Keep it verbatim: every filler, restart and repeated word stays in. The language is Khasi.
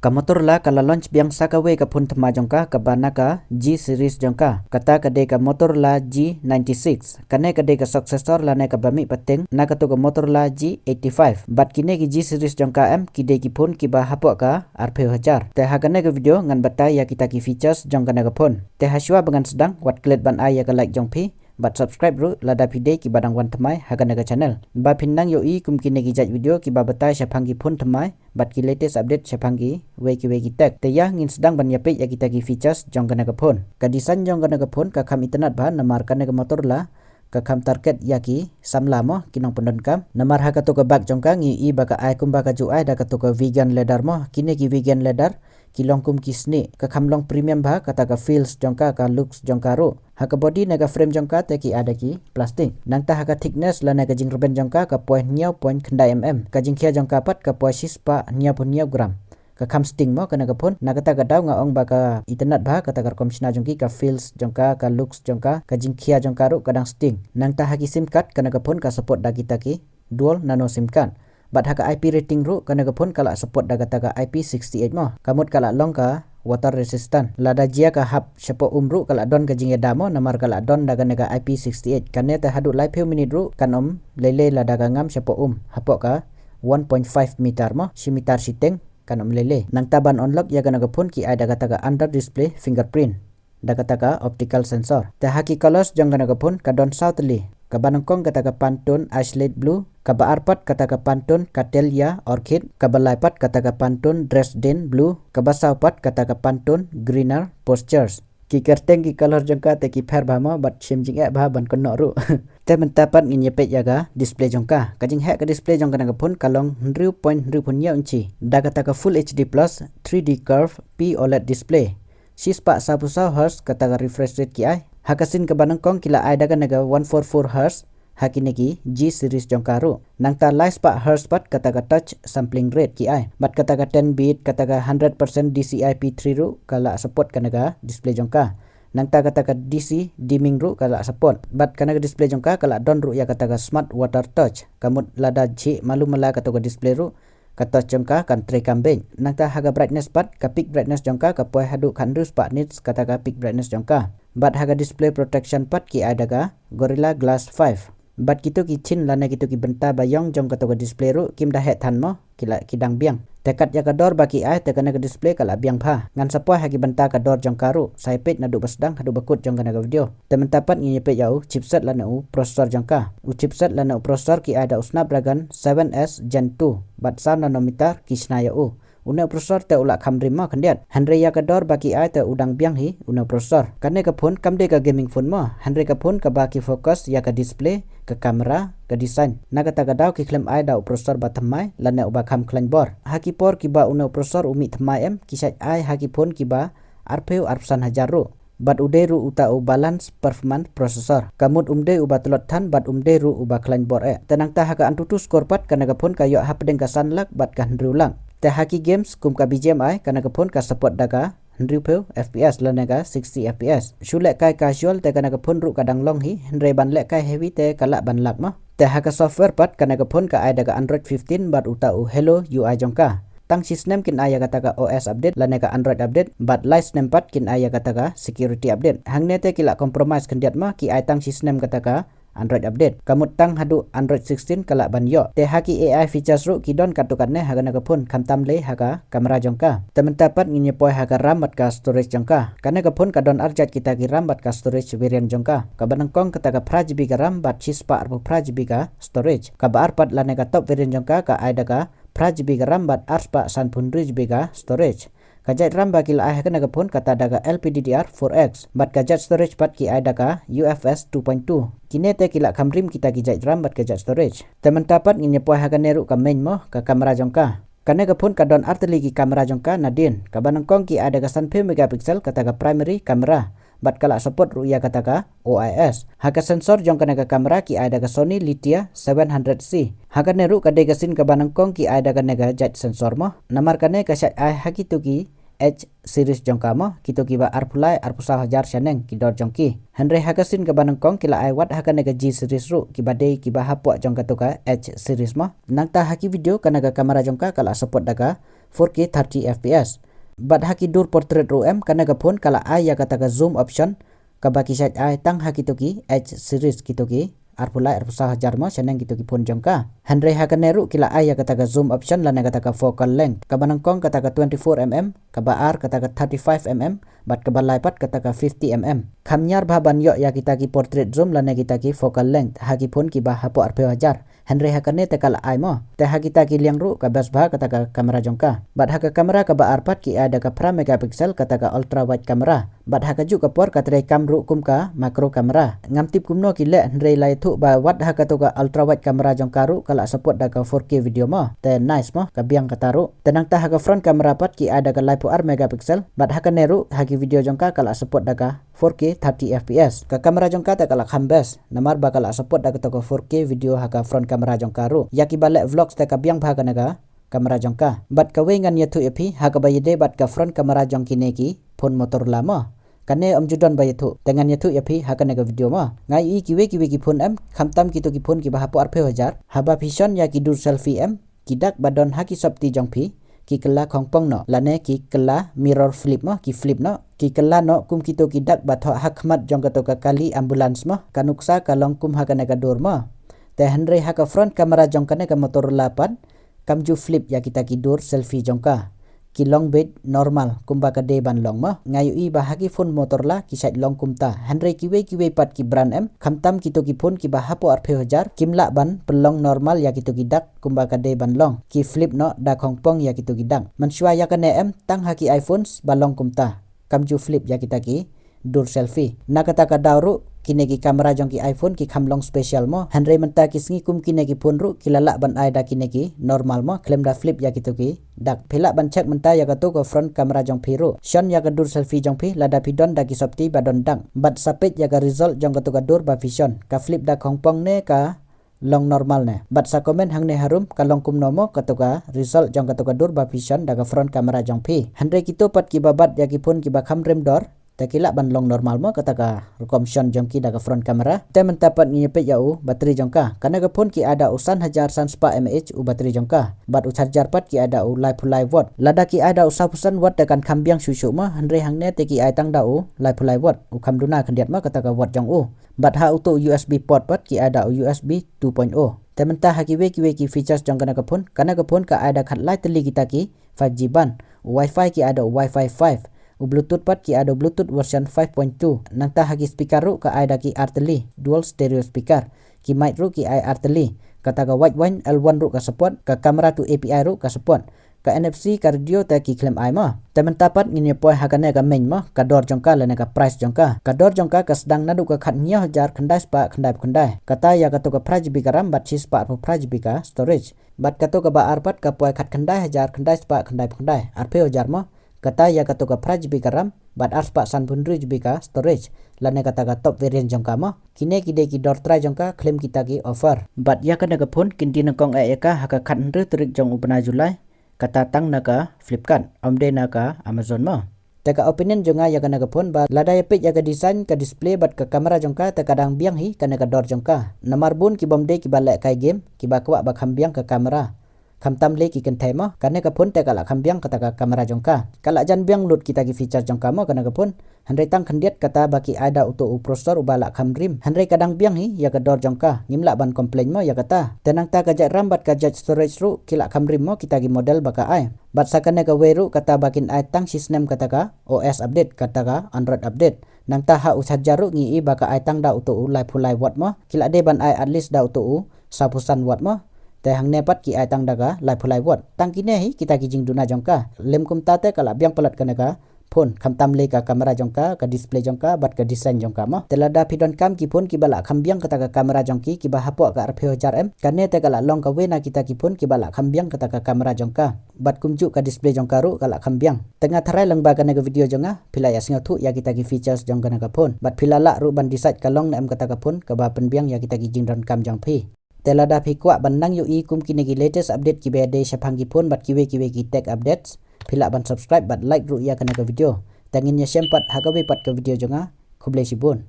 Ka Motorola ka la launch biang sa kawei ka phone thymmai jong ka kaba na ka G series jong ka. Kata ka dei ka Motorola G ninety-six. Kane ka dei ka successor lane kaba mih pateng na kato ka Motorola G eighty-five. Bad kine ki G series jong ka em ki dei ki phone kiba hapoh ka arphew hajar. Te ha kane ka video ngan batai ïa kita ki features jong kane ka phone. Te ha shuwa ba ngan sdang, wat klet ban ai ïa ka like jong phi bad subscribe ruh lada phi dei kiba dang wan thymmai ha kane ka channel, ba phin nang ïohi kum kine ki jait video kiba batai shaphang ki phone thymmai bad ki latest update shaphang kiwei kiwei ki tech. Te ïa ngin sdang ban ïapeit ïa kita ki features jong kane ka phone. Ka design jong kane ka phone ka kham itynnad bha namar kane ka Motorola ka kham target ïa ki samla mo, ki nongpyndonkam. Namar ha kato ka bak jong ka ngi ïohi ba ka ai kumba ka ju ai da kato ka vegan leather mo. Kine ki vegan leather ki long kum ki snieh, ka kham long premium bha kata ka feels jong ka, ka looks jong ka ruh. Ha ka body ne ka frame jong ka te ki ai da ki plastic. Nangta ha ka thickness lane ka jingrben jong ka ka poi hynñiew point khyndai mm. Ka jingkhia jong ka pat ka poi shispah hynñiewphew hynñiew gram. Ka kham sting mo kane ka phone. Na kata ka daw nga ong ba ka itynnad bha kata ka rukom shna jong ki, ka feels jong ka, ka looks jong ka, ka jingkhia jong ka ruh ka dang sting. Nangta ha ki sim card kane ka phone ka support da kita ki dual nano sim card. Bad ha ka I P rating ruh kane ka phone ka la support da kata ka I P sixty-eight mo. Ka mut ka la long ka water resistant. Lada jia ka hap shapoh um ruh ka la don ka jingïada mo namar ka la don da kane ka I P sixty-eight. Kane te haduh laiphew minit ruh kan ym lei lei lada ka ngam shapoh um hapoh ka one point five meter mo, shi meter shiteng, kan ym lei lei. Nangta ban unlock ïa kane ka phone ki ai da kata ka under display fingerprint da kata ka optical sensor. Te ha ki colors jong kane ka phone ka don saw tylli. Kaba nyngkong kata ka Pantone Isolate Blue, kaba ar pat kata ka Pantone Cattleya Orchid, kaba lai pat kata ka Pantone Dresden Blue, kaba saw pat kata ka Pantone Greener Postures. Ki kyrteng ki color jong ka te ki pher bha mo, bad shim jingeh bha ban kynnoh ruh. Te mynta pat ngin ïapeit ïa ka display jong ka. Ka jingheh ka display jong kane ka phone ka long hynriew point hynriewphew hynñiew inchi da kata ka Full H D plus three D curve P oled display. Shispah sawphew saw hertz kata ka refresh rate ki ai. Ha ka scene kaba nyngkong ki la ai da kane ka one four four hertz ha kine ki G series jong ka ruh. Nangta laispah hertz pat kata ka touch sampling rate ki ai. Bad kata ka ten bit, kata ka hundred percent D C I P three ruh ka la support kane ka display jong ka. Nangta kata ka D C dimming ruh ka la support. Bad kane ka display jong ka ka la don ruh ïa kata ka smart water touch. Ka mut lada jhieh malu mala kato ka display ruh, ka touch jong ka kan trei kam beit. Nangta ha ka brightness pat, ka peak brightness jong ka ka poi haduh khathynriew spah nits kata ka peak brightness jong ka. Bad ha ka display protection pat ki ai da ka Gorilla Glass five. Bad kito ki chin lane kito ki bynta ba ïong jong kato ka display ruh kim da heh than mo, ki la, ki dang biang. Te kat ïa ka dor ba ki ai te kane ka display ka la biang bha. Ngan sa poi ha ki bynta ka dor jong ka ruh, sa ïapeit naduh ba sdang haduh ba kut jong kane ka video. Te mynta pat ngin ïapeit ïa u chipset lane u processor jong ka. U chipset lane u processor ki ai da u Snapdragon seven S Gen two bad saw nanometer ki shna ïa u. Une u processor te u la kham rim mo khyndiat. Hynrei ïa ka dor ba ki ai te u dang biang hi une u processor. Kane ka phone kam dei ka gaming phone mo. Hynrei ka phone kaba ki focus ïa ka display, ka camera, ka design. Na kata ka daw ki khlem ai da u processor ba thymmai lane uba kham khlaiñ bor. Ha ki por kiba une u processor u mih thymmai em, ki shait ai ha ki phone kiba arphew arphew san hajar ruh. Bad u dei ruh uta u balance performance processor. Ka mut um dei uba tlot than bad um dei ruh uba khlaiñ bor eh. Te nangta ha ka AnTuTu score pat kane ka phone ka ïoh hapdeng ka san lak bad ka hynriew lak. Te ha ki games kum ka B G M I kane ka phone ka support da ka hynriewphew F P S lane ka sixty F P S. Shu lehkai casual te kane ka phone ruh ka dang long hi, hynrei ban lehkai heavy te ka lah ban lag mo. Te ha ka software pat kane ka phone ka ai da ka Android fifteen bad uta u Hello U I jong ka. Tang shi snem kin ai ïa kata ka O S update lane ka Android update, bad lai snem pat kin ai ïa kata ka security update. Hangne te ki la compromise khyndiat mo, ki ai tang shi snem kata ka Android update. Ka mut tang haduh Android sixteen ka lah ban ïoh. Te ha ki A I features ruh ki don katto katne ha kane ka phone, khamtam lei ha ka camera jong ka. Te mynta pat ngin ïa poi ha ka RAM bad ka storage jong ka. Kane ka phone ka don ar jait kita ki RAM bad ka storage variant jong ka. Kaba nyngkong kata ka phra G B ka RAM bad shispah arphew phra G B ka storage. Kaba ar pat lane ka top variant jong ka ka ai da ka phra G B ka RAM bad arspah sanphew hynriew G B ka storage. Ka jait RAM ba ki la ai ha kane ka phone kata da ka L P D D R four X. Bad ka jait storage pat ki ai da ka U F S two point two. Kine te ki la kham rim kita ki jait RAM bad ka jait storage. Te mynta pat ngin ïa poi ha kane ruh ka main mo, ka camera jong ka. Kane ka phone ka don ar tylli ki camera jong ka nadien. Kaba nyngkong ki ai da ka sanphew megapixel kata ka primary camera. Bad ka la support ruh ïa kata ka O I S. Ha ka sensor jong kane ka camera ki ai da ka Sony Lytia seven hundred C. Ha kane ruh ka dei ka scene kaba nyngkong ki ai da kane ka jait sensor mo. Namar kane ka shait ai ha kito ki H series jong ka mo, kito kiba arphew lai, arphew saw hajar shaneng ki dor jong ki. Hynrei ha ka sien kaba nyngkong ki la ai wat ha kane ka G series ruh, kiba dei kiba hapoh jong kato ka H series mo. Nangta ha ki video kane ka camera jong ka ka la support da ka four K thirty F P S. Bad ha ki dur portrait ruh em, kane ka phone ka la ai ïa kata ka zoom option, kaba ki shait ai tang ha kito ki H series, kito ki arphew lai, arphew saw hajar mo shaneng kito ki phone jong ka. Hynrei ha kane ruh ki la ai ïa kata ka zoom option lane kata ka focal length, kaba nyngkong kata ka twenty-four mm, kaba ar kata ka thirty-five mm, bad kaba lai pat kata ka fifty mm. Kham ñiar bha ban ïoh ïa kita ki portrait zoom lane kita ki focal length ha ki phone kiba hapoh arphew hajar. Hynrei ha kane te ka la ai mo. Te ha kita ki liang ruh ka best bha kata ka camera jong ka. Bad ha ka camera kaba ar pat ki ai da ka phra megapixel kata ka ultra wide camera. Bad ha kajuh ka por ka trei kam ruh kum ka macro camera. Ngam tip kumno ki leh, hynrei la ïathuh ba wat ha kato ka ultra wide camera jong ka ruh ka la support da ka four K video mo. Te nice mo, ka biang kata ruh. Te nangta ha ka front camera pat ki ai da ka laiphew ar megapixel. Bad ha kane ruh ha ki video jong ka ka la support da ka four K thirty F P S. Ka camera jong ka te ka la kham best, namar ba ka la support da kato ka four K video ha ka front camera jong ka ruh. Ïa kiba leh vlogs te ka biang bha kane ka camera jong ka. Bad kawei ngan ïathuh ïa phi ha kaba ïadei bad ka front camera jong kine ki phone Motorola mo. Kane ym ju don ba ïathuh, te ngan ïathuh ïa phi ha kane ka video mo. Nga ïohi kiwei kiwei ki phone em, khamtam kito ki phone kiba hapoh arphew hajar, haba phi shon ïa ki dur selfie em, ki dak ba don ha ki sopti jong phi ki kylla khongpong noh lane ki kylla mirror flip mo, ki flip noh, ki kylla noh kum kito ki dak ba thoh ha khmat jong kato ka kali ambulance mo. Ka nuksa ka long kum ha kane ka dur mo. Te hynrei ha ka front camera jong kane ka Motorola pat kam ju flip ïa kita ki dur selfie jong ka. Ki long beit normal kumba ka dei ban long mo. Nga ïohi ba ha ki phone Motorola ki shait long kumta. Hynrei kiwei kiwei pat ki brand em, khamtam kito ki phone kiba hapoh arphew hajar, kim lah ban pynlong normal ïa kito ki dak kumba ka dei ban long. Ki flip noh da khongpong ïa kito ki dak. Mynshuwa ïa kane em, tang ha ki iPhones ba long kumta, kam ju flip ïa kita ki dur selfie. Na kata ka daw ruh kine ki camera jong ki iPhone ki kham long special mo. Hynrei mynta ki sngi kum kine ki phone ruh ki la lah ban ai da kine ki normal mo, khlem da flip ïa kito ki dak. Phi lah ban check mynta ïa kato ka front camera jong phi ruh. Shon ïa ka dur selfie jong phi lada phi don da ki sopti ba don dak. Bad sa peit ïa ka result jong kato ka dur ba phi shon, ka flip da khongpong ne ka long normal ne. Bad sa comment hangne harum ka long kumno mo kato ka result jong kato ka dur ba phi shon da ka front camera jong phi. Hynrei kito pat kiba bat ïa ki phone kiba kham rim dor, te ki lah ban long normal mo kata ka rukom shon jong ki da ka front camera. Te mynta pat ngin ïa peit ïa u battery jong ka. Kane ka phone ki ai da u san hajar san spah mAh u battery jong ka. Bad u charger pat ki ai da u laiphew lai watt. Lada ki ai da u sawphew san watt te kan kham biang shuh shuh mo, hynrei hangne te ki ai tang da u laiphew lai watt. U kham duna khyndiat mo kata ka watt jong u. Bad ha uto u U S B port pat ki ai da u U S B two point oh. Te mynta ha kiwei kiwei ki features jong kane ka phone, kane ka phone ka ai da khatlai tylli kita ki five G band. U Wi-Fi ki ai da u Wi-Fi five. U Bluetooth pat ki ai da u Bluetooth version five point two. Nangta ha ki speaker ruh ka ai da ki ar tylli, dual stereo speaker. Ki mic ruh ki ai ar tylli. Kata ka wide one L one ruh ka support, ka camera to A P I ruh ka support. Ka N F C, ka radio te ki khlem ai mo. Te mynta pat ngin ïa poi ha kane ka main mo, ka dor jong ka lane ka price jong ka. Ka dor jong ka ka sdang naduh ka khathynñiew hajar khyndai spah khyndaiphew khyndai. Kata ïa kato ka phra G B ka RAM bad shispah arphew phra G B ka storage. Bad kato kaba ar pat ka poi khatkhyndai hajar khyndai spah khyndaiphew khyndai, arphew hajar mo. Kata ïa kato ka phra G B ka RAM bad arspah sanphew hynriew G B ka storage, lane kata ka top variant jong ka mo. Kine ki dei ki dor trai jong ka khlem kita ki offer. Bad ïa kane ka phone kin die nyngkong eh ïa ka ha ka khathynriew tarik jong u bnai July. Kata tang na ka Flipkart, ym dei na ka Amazon mo. Te ka opinion jong nga ïa kane ka phone ba lada ïa peit ïa ka design, ka display bad ka camera jong ka, te ka dang biang hi kane ka dor jong ka. Namar bun ki bym dei kiba lehkai game kiba kwah ba kham biang ka camera. Khamtam lei ki kynthei mo, kane ka phone te ka la kham biang kata ka camera jong ka. Ka la jan biang lut kita ki feature jong ka mo kane ka phone. Hynrei tang khyndiat kata ba ki ai da uto u processor uba la kham rim. Hynrei ka dang biang hi ïa ka dor jong ka. Ngim lah ban complain mo ïa kata. Te nangta ka jait RAM bad ka jait storage ruh ki la kham rim mo kita ki model ba ka ai. Bad sa kane kawei ruh kata ba kin ai tang shisnem kata ka O S update, kata ka Android update. Nangta ha u charger ruh ngi i ba ka ai tang da uto u laiphew lai watt mo. Ki la dei ban ai at least da uto u sawphew san watt mo. Te hangne pat ki ai tang da ka laiphew lai watt. Tang kine hi kita ki jingduna jong ka. Lem kumta te ka la biang palat kane ka phone, khamtam lei ka camera jong ka, ka display jong ka bad ka design jong ka mo. Te lada phi donkam ki phone kiba la kham biang kata ka camera jong ki, kiba hapoh ka arphew hajar em, kane te ka la long kawei na kita ki phone kiba la kham biang kata ka camera jong ka. Bad kumjuh ka display jong ka ruh ka la kham biang. Te nga tharai lang ba kane ka video jong nga phi la ïa sngewthuh ïa kita ki features jong kane ka phone. Bad phi la lah ruh ban decide ka long ne em kata ka phone kaba pynbiang ïa kita ki jingdonkam jong phi. Te lada phi kwah ban nang ïohi kum kine ki latest update kiba dei shaphang ki phone bad kiwei kiwei ki tech updates, phi lah ban subscribe bad like ruh ïa kane ka video. Te ngin ïashem pat ha kawei pat ka video jong nga. Khublei shibun.